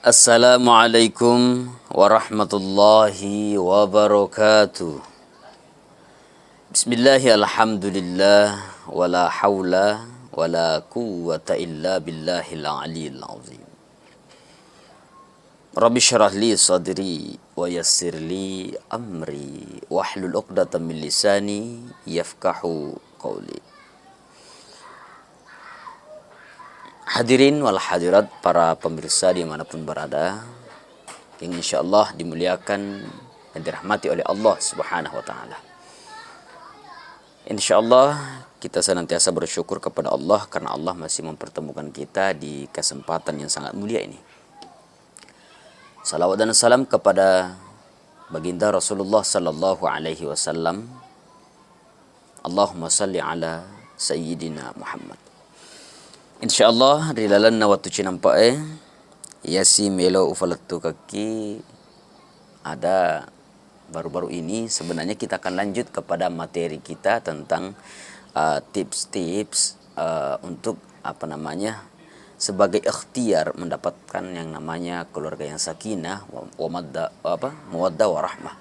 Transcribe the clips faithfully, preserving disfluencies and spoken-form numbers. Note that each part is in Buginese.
Assalamualaikum warahmatullahi wabarakatuh. Bismillah, alhamdulillah, wala haula wala quwwata illa billahil aliyil azim. Rabbi syrah li sadri wa yassir li amri wahlul uqdatam min lisani yafqahu qawli. Hadirin wal hadirat, para pemirsa dimanapun berada, yang insyaallah dimuliakan dan dirahmati oleh Allah Subhanahu wa Ta'ala. Insyaallah kita senantiasa bersyukur kepada Allah karena Allah masih mempertemukan kita di kesempatan yang sangat mulia ini. Salawat dan salam kepada Baginda Rasulullah sallallahu alaihi wasallam. Allahumma salli ala Sayyidina Muhammad. Insyaallah, ri lalenna wettu cinampe'e, iyasi melo ufalettukekki ada baru-baru ini, sebenarnya kita akan lanjut kepada materi kita tentang, uh, tips-tips, uh, untuk, apa namanya, sebagai ikhtiar mendapatkan yang namanya keluarga yang sakinah, wa-, wa madda-, apa, mawaddah wa rahmah.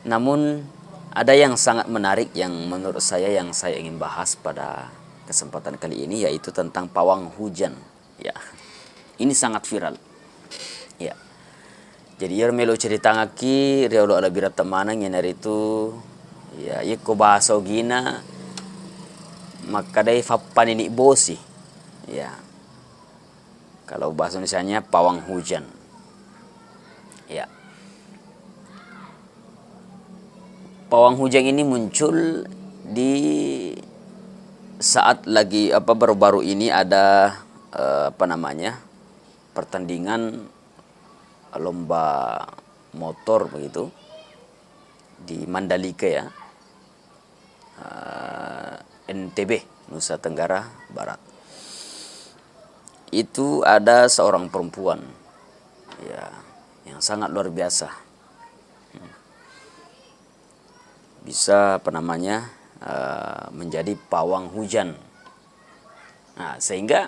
Namun, ada yang sangat menarik yang menurut saya, yang saya ingin bahas pada kesempatan kali ini, yaitu tentang pawang hujan. Ya, ini sangat viral. Ya. Jadi, iyaro melo ceritangekki riolo alabbiretta maneng, iyanaritu, ya, yekko bahasa Ogina makkedai fappanini bosi. Ya. Kalau bahasa Indonesianya pawang hujan. Ya. Pawang hujan ini muncul di saat lagi, apa, baru-baru ini ada, eh, apa namanya, pertandingan lomba motor begitu di Mandalika, ya, eh, N T B, Nusa Tenggara Barat. Itu ada seorang perempuan, ya, yang sangat luar biasa. Hmm. Bisa, apa namanya, eh, menjadi pawang hujan. Nah, sehingga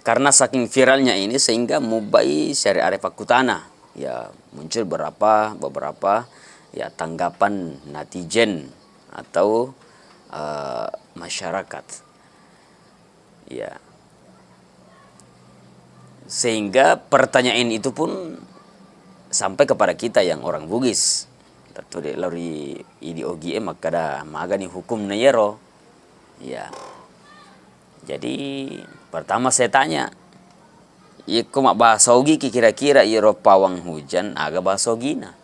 karena saking viralnya ini, sehingga mubbai siare-are pakkutana. Ya, muncul berapa, beberapa, ya, tanggapan netizen atau, eh, masyarakat. Ya. Sehingga pertanyaan itu pun sampai kepada kita yang orang Bugis. Tentu de' lao ri idi Ogi e makkeda magani hukumna iyaro. Ya. Jadi, pertama saya tanya, yekko mabbahasa Ogi ki kira-kira iyaro pawang hujan, aga bahasa Ogina?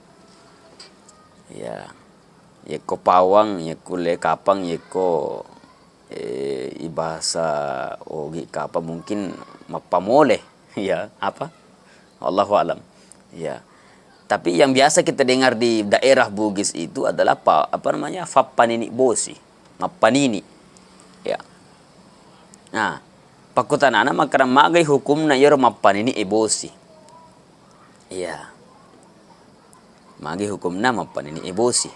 Ya. Yekko pawang, yekko le kapang, yekko, eh, i bahasa Ogi kapang mungkin mappamole, ya, apa? Allahu alam. Ya. Tapi yang biasa kita dengar di daerah Bugis itu adalah pa-, apa namanya, fappanini bosi, mappanini. Ya. Nah, pakkutanana makkeda magai hukumna iyaro mappanini e bosi. Iya. Magi hukumna mappanini e bosi.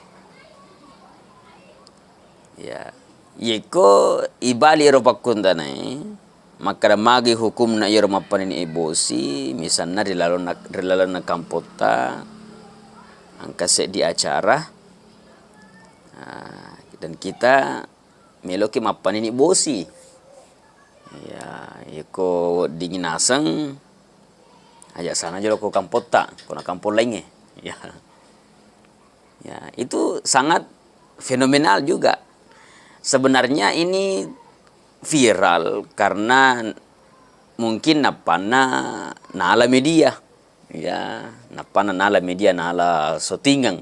Ya. Yekko ibali ero pakkuntanae, makkeda magi hukumna iyaro mappanini e bosi, misalna ri lalonna, ri lalenna kampotta, engka seddi acara, ah, dan kita meloki mappanini bosi. Ya, yekko weddingngi naseng, aja sana jolo ko kampotta, ko na kampong laingnge. Ya. Ya, itu sangat fenomenal juga. Sebenarnya ini viral karena mungkin nappanna nala media. Ya, nappanna nala media, nala syutingeng.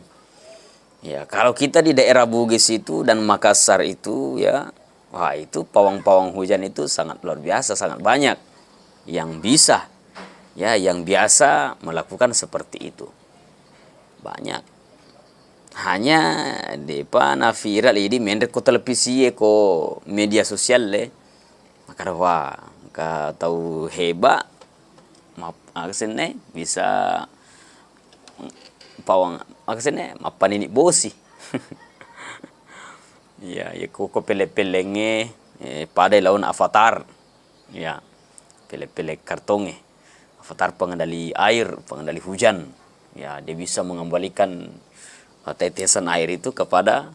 Ya, kalau kita di daerah Bugis itu dan Makassar itu, ya, wah, itu pawang-pawang hujan itu sangat luar biasa, sangat banyak yang bisa, ya, yang biasa melakukan seperti itu. Banyak. Hanya de'pa na viral idi menre ko televisi e, ko media sosial e. Makkeda, wah, engka tau heba, map-, aga senna, bisa pawang, aga senna, mappanini bosi. Iya, iya, ko, ko pele-pelengnge, eh, padai laona Avatar. Iya, pele-pele kartongnge. Fatar pengendali air, pengendali hujan. Ya, dia bisa mengembalikan, eh, tetesan air itu kepada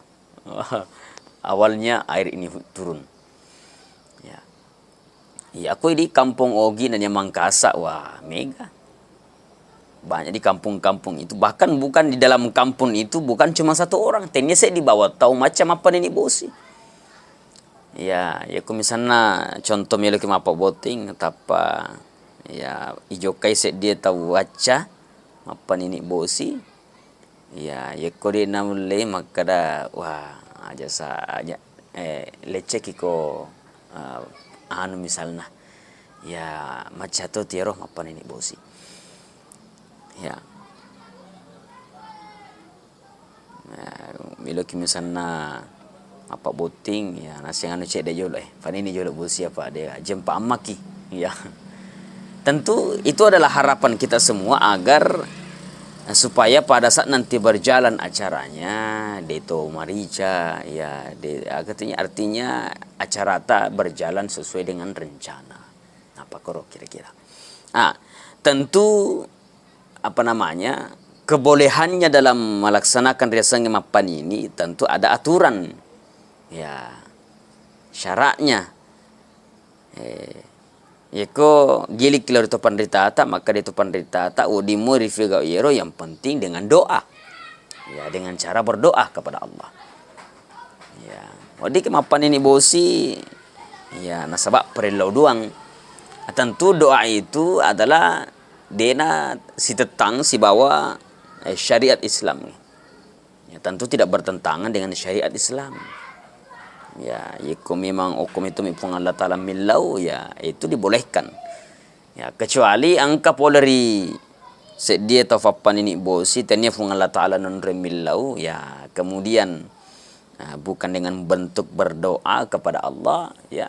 awalnya air ini hu-, turun. Ya. Iya, aku di Kampung Ogi nanya Mangkasa, wah, mega. Banyak di kampung-kampung itu. Bahkan bukan di dalam kampung itu, bukan cuma satu orang. Tennia seddi bawang tau macca mappanini bosi. Ya, ya, ko misalna contoh meloki mappabbotting, tappa, ya, ijokkai seddie tau wacca mappanini bosi. Ya, yekko de naulle makkeda, wah, aja sa-, aja, eh, lecekki ko, eh, anu misalna. Ya, macca to tiaro mappanini bosi. Ya. Nah, meloki misalna mappabbotting, ya, naseng anu cedde jolo, eh, fanini jolo bosi apa de, jempa ammaki. Ya. Tentu itu adalah harapan kita semua agar, eh, supaya pada saat nanti berjalan acaranya, de to marica, ya, de, artinya, artinya acarata berjalan sesuai dengan rencana. Apa koro kira-kira? Ah, tentu apa namanya, kebolehannya dalam melaksanakan riasengnge mappanini tentu ada aturan. Ya, syaratnya. Eh, yekko gilik lao ri to panritata, maka de to panritata, wedding mo rifegau yero, yang penting dengan doa. Ya, dengan cara berdoa kepada Allah. Ya, weddikki mappanini bosi, ya, nasaba parellau doang. Tentu doa itu adalah dena sitettang sibawa, eh, syariat Islam. Ya, tentu tidak bertentangan dengan syariat Islam. Ya, yekko memang okko meto mi Puang Allah Ta'ala millau, ya, itu dibolehkan. Ya, kecuali engka pole ri seddie tau fappanini bosi, tennia Puang Allah Ta'ala nonroi millau, ya, kemudian, ah, bukan dengan bentuk berdoa kepada Allah, ya.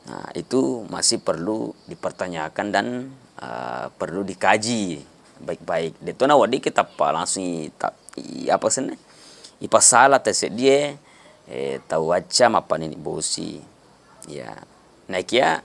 Nah, itu masih perlu dipertanyakan dan, ah, perlu dikaji baik-baik. De'to naweddikki tappa langsung i-, ta-, i-, apa senna? Ipasala tau seddie, eh, tau wacca mappanini bosi. Ya. Naikia,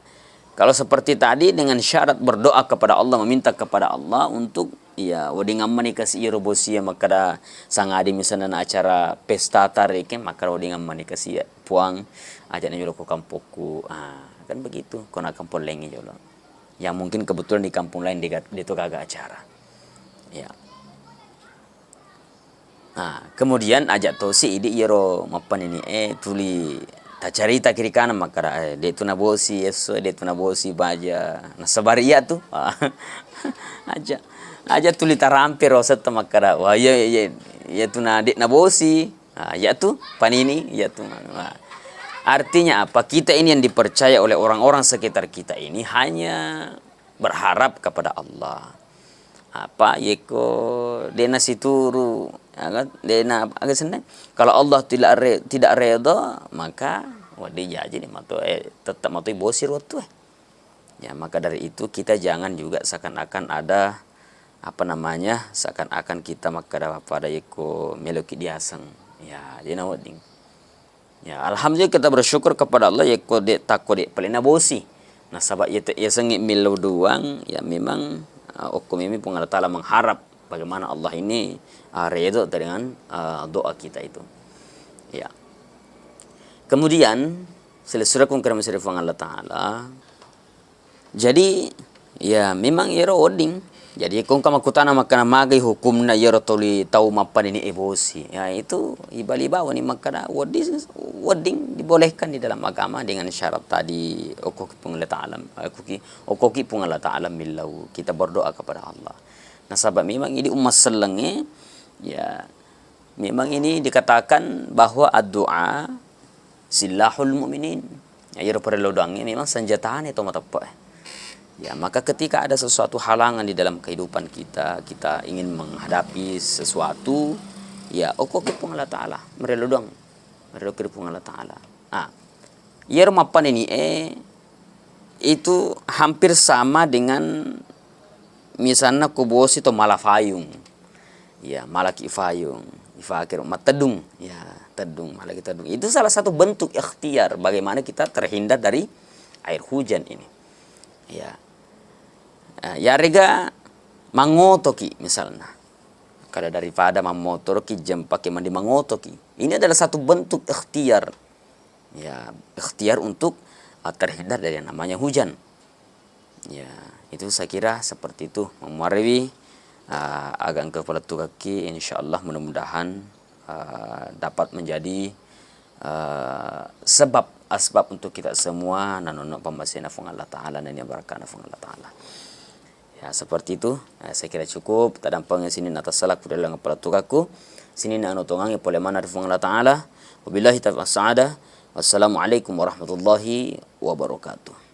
kalau seperti tadi, dengan syarat berdoa kepada Allah, meminta kepada Allah untuk, ya, wedding ammani kasi iyaro bosi e, makkeda sangadi misalna na acara pesta tarekeng, makkeda wedding ammani kasi, ya, Puang, aja'na jolo ko kampokku. Ah, kan begitu, ko na kampong laingnge jolo. Yang mungkin kebetulan di kampung lain de-, de'to gaga acara. Ya. Nah, kemudian aja' tosi idi' iyaro mappanini e tuli tacarita kiri kanan makkeda, eh, de'tu nabosi esso, de'tu nabosi baja, nasabari iyatu. Aja', aja' tuli tarampe ro setta makkeda, wah, iya, iya, iyatu na de' nabosi. Ah, iyatu panini, iyatu. Nah, artinya apa? Kita ini yang dipercaya oleh orang-orang sekitar kita ini hanya berharap kepada Allah. Apa, yekko de'na situru, ya kan, de'na, aga senna, kalau Allah tidak re-, tidak redha, maka wedding jaji ni mato, eh, tetap mato ibosi ro wettu e. Ya, maka dari itu kita jangan juga seakan-akan ada, apa namanya, seakan-akan kita makkeda pada yekko meloki diaseng. Ya, de'na wedding. Ya, alhamdulillah, kita bersyukur kepada Allah, yekko de', takko de' pale nabosi. Nasaba' iya te-, yasengnge millau doang, ya memang, uh, okko memi Puang Allah Ta'ala mengharap bagaimana Allah ini, uh, redha dengan, uh, doa kita itu. Ya. Kemudian, selessureng ku engka masiri Puang Allah Ta'ala, Jadi, ya, memang iyaro wedding. Jadi, ko engka makkutana makkeda magai hukumna iyaro tuli tau mappanini e bosi. Ya, itu ibali bawani makkeda wedding, wedding dibolehkan di dalam agama dengan syarat tadi, okkoki Puang Allah Ta'ala, okkoki, okkoki Puang Allah Ta'ala millau, kita berdoa kepada Allah. Nasaba' memang idi' umma sellengnge, ya, memang ini dikatakan bahwa addu'a silahul mu'minin. Ya, iyaro parellau doangnge memang senjatane to mateppe'. Ya, maka ketika ada sesuatu halangan di dalam kehidupan kita, kita ingin menghadapi sesuatu, ya, okkoki Puang Allah Ta'ala, marellau doang. Marellau ki Puang Allah Ta'ala. Ah, iyaro mappanini e itu hampir sama dengan misalna ko bosi to mala fayung. Ya, malaki fayung, ifake ro matteddung. Ya, teddung, malaki teddung. Itu salah satu bentuk ikhtiar bagaimana kita terhindar dari air hujan ini. Ya. Eh, yarega mangotoki misalna. Kada daripada mammotoroki, jempaki mandi mangotoki. Ini adalah satu bentuk ikhtiar. Ya, ikhtiar untuk, eh, terhindar dari yang namanya hujan. Ya, itu saya kira seperti itu. Mamuarewi, eh, aga engka palettukakki, insyaallah mudah-mudahan, eh, dapat menjadi, eh, sebab, asbab untuk kita semua nanonno pammasena Fuang Allah Ta'ala, nania barakana Fuang Allah Ta'ala. Ya, seperti itu. Eh, saya kira cukup. Tadampengeng sininna tassalaku ri laleng palettukakku. Sininna anu tongangnge pole maneng ri Fuang Allah Ta'ala. Wabillahi taufiq was sa'adah. Wassalamualaikum warahmatullahi wabarakatuh.